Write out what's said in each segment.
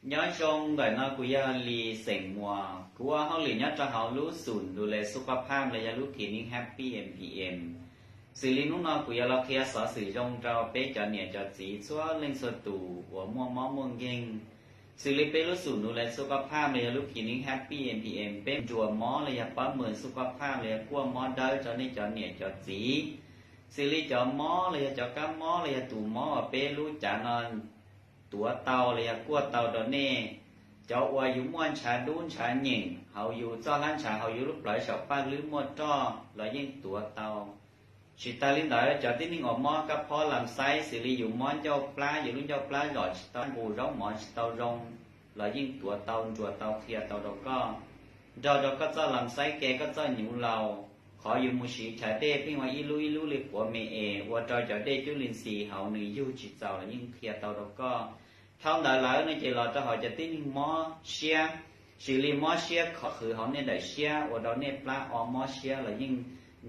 Nyob zoo, ntawm no kuv yog Lis xeem Muas, kuv ua hauj lwm nyob rau hauv lub xum Ndulel Xub Koj Phaj los yog lub clinic Happy M P M. Xws li hnub no kuv yuav los qhia xov xwm zoo rau peb cov niam cov txiv txhua leej txhua tus uas muaj mob muaj nkeeg. Xws li peb lub xum Ndulel Xub Koj Phaj los yog lub clinic Happy M P M, peb nruas mob los yog pab mws Xub Koj Phaj los yog kuaj mob dawb rau nej cov niam cov txiv. Xws li cov mob los yog cov kab mob los yog tus mob uas peb lub cav no tuav tau los yog kuaj tau rau nej, cov uas yus muaj ntshav dub ntshav nyeem hauv yus txoj hlab ntshav, hauv yus lub plawv saum paj hlwb muaj roj los yeej tuav tau. Tsis tas li ntawd, cov tib neeg uas mob kab phob lam xaib, xws li yus mob ncauj plab, yus lub ncauj plab zom tsis tau, nqus zaub mov tsis tau zoo, los yeej tuav tau, nruas tau, qhia tau rau koj, nrog rau koj txoj lam xaib ke, koj txoj nyuv laus. Qhov yus mus siv chav dej pheej ua ib lub ib lub li quav me es ua rau cov dej cub li ntxis hauv nws yug tsis txaus los yeej qhia tau rau koj. Dhau ntawd lawm no ces los rau hauv cov tib neeg mob siab, xws li mob siab khov qhwv hauv nej daim siab ua rau nej plab o mob siab los yeej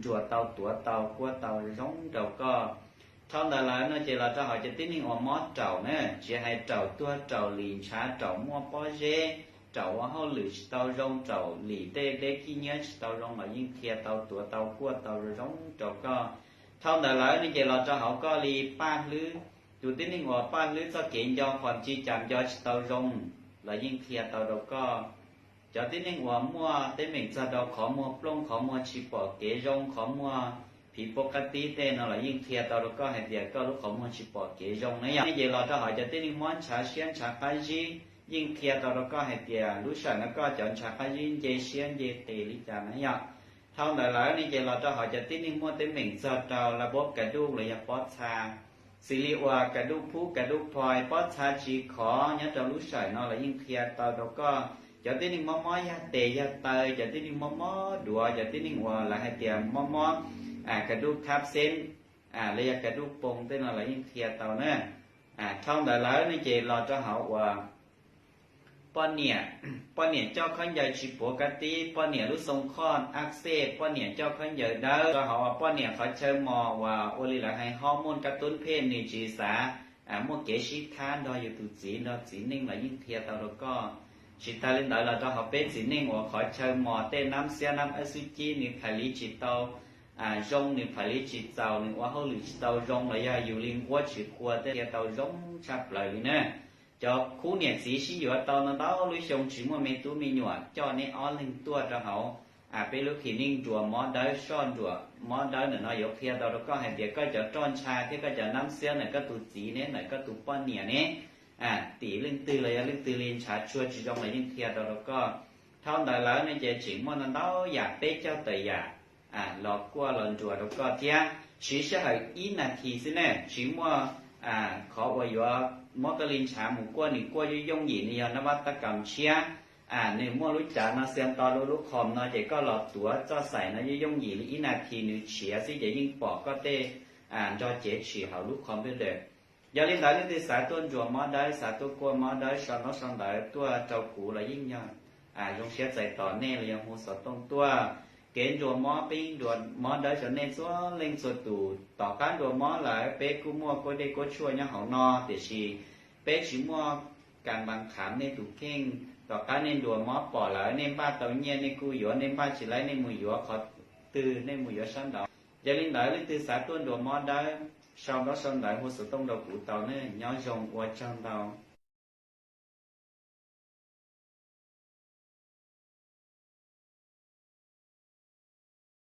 nruas tau, tuav tau, kuaj tau zoo rau koj. Dhau ntawd lawm no ces los rau hauv cov tib neeg uas mob raum na, tsis hais raum tuag, raum lim ntshav, raum muaj pob zeb, raum ua hauj lwm tsis tau zoo, raum lim tej deb khib nyiab tsis tau zoo los yeej qhia tau, tuav tau, kuaj tau zoo zoo rau koj. Dhau ntawd lawm no ces los rau hauv koj li paj hlwb, tus tib neeg uas paj hlwb txoj kev nco qhov ci cas nco tsis tau zoo los yeej qhia tau rau koj. Cov tib neeg uas muaj teeb meem txog rau qhov muag plooj, qhov muag tsis pom kev zoo, qhov muag phiv pub qab tib tej no los yeej qhia tau rau koj hais tias koj lub qhov muag tsis pom kev zoo na yom. Ces los rau hauv cov tib neeg mob ntshav siab ntshav qab zib, yeej qhia tau rau koj hais tias lub sij hawm no koj cov ntshav qab zib nce siab nce qis li cas na yom. Dhau ntawd lawm no ces los rau hauv cov tib neeg muaj teeb meem txog rau la bob ka duj los yog pob txha, xws li uas ka duj phub ka duj phoi, pob txha tsis khov nyob rau lub sij hawm no los yeej qhia tau rau koj. Cov tib neeg mob mob yog tes yog taw, cov tib neeg mob mob duav, cov tib neeg uas lawv hais tias mob mob ka duj thab xeb los yog ka duj poo tej no los yeej qhia tau na. Dhau ntawd lawm no ces los rau hauv uas poj niam, poj niam coj khaub ncaws tsis puav kab tib, poj niam lub xoo khoj ab xej, poj niam coj khaub ncaws dawb, rau hauv uas poj niam qhov chaw mos uas ua li lawv hais hormone kab tub phej nws tsis xav muaj kev sib thab nrog yus tus txiv nrog txiv neej los yeej qhia tau rau koj. Tsis tas li ntawd los rau hauv peb txiv neej uas qhov chaw mos tej nab xiab nab ab xub cib nws phais li tsis tau zoo, nws phais li tsis txaus, nws ua hauj lwm tsis tau zoo los yog yus li nquab tsis qua tej qhia tau zoo tshaj plaws li na. Cov khub niam txiv sib yuav tau ntau ntau lub xyoo tsis muaj me tub me nyuam, coj neb ob leeg tuaj rau hauv peb lub clinic nruas mob dawb, soj nruas mob dawb ntawm no yuav qhia tau rau koj hais tias koj cov roj ntsha thiab koj cov nab xiab ntawm koj tus txiv ne, ntawm koj tus poj niam ne, tim leej twg los yog leej twg li ntshav tsuag tsis zoo los yeej qhia tau rau koj. Dhau ntawd lawm no ces tseem muaj ntau ntau yam, peb caug tawm yam los kuaj los nruas rau koj thiab. Siv sij hawm ib nas this xwb ne, tsis muaj qhov uas yuav muab koj li ntshav mus kuaj, nws kuaj yooj yooj yim, nws yog nab vaj tab kam tshiab. Nws muaj lub cav no xiam nto rau lub qhom no ces koj los tuav txoj xaim no yooj yooj yim li ib nas this nws tshiav xwb ces yeej pom koj tej nrog cev tshim hauv lub computer. Yog li ntawd leej twg xav tuaj nruas mob dawb, xav tuaj kuaj mob dawb, sau ntaub sau ntawv tuaj rau kuv los yeej yog zoo siab txais tos nej los yog hu xov tooj tuaj. Kev nruas mob, peb nruas mob dawb rau nej txhua leej txhua tus. Tom qab nruas mob lawm peb kuj muaj kuab dej kuab tshuaj nyob hauv no, tiam sis peb tsis muaj kas npas qhav nej tus kheej. Tom qab nej nruas mob pom lawm nej npaj tau nyiaj nej kuj yuav, nej npaj tsis laib nej mus yuav qhov twg, nej mus yuav sab nraud. Yog li ntawd leej twg xav tuaj nruas mob dawb, sau ntaub sau ntawv hu xov tooj rau kuv tau ne. Nyob zoo, ua tsaug ntau.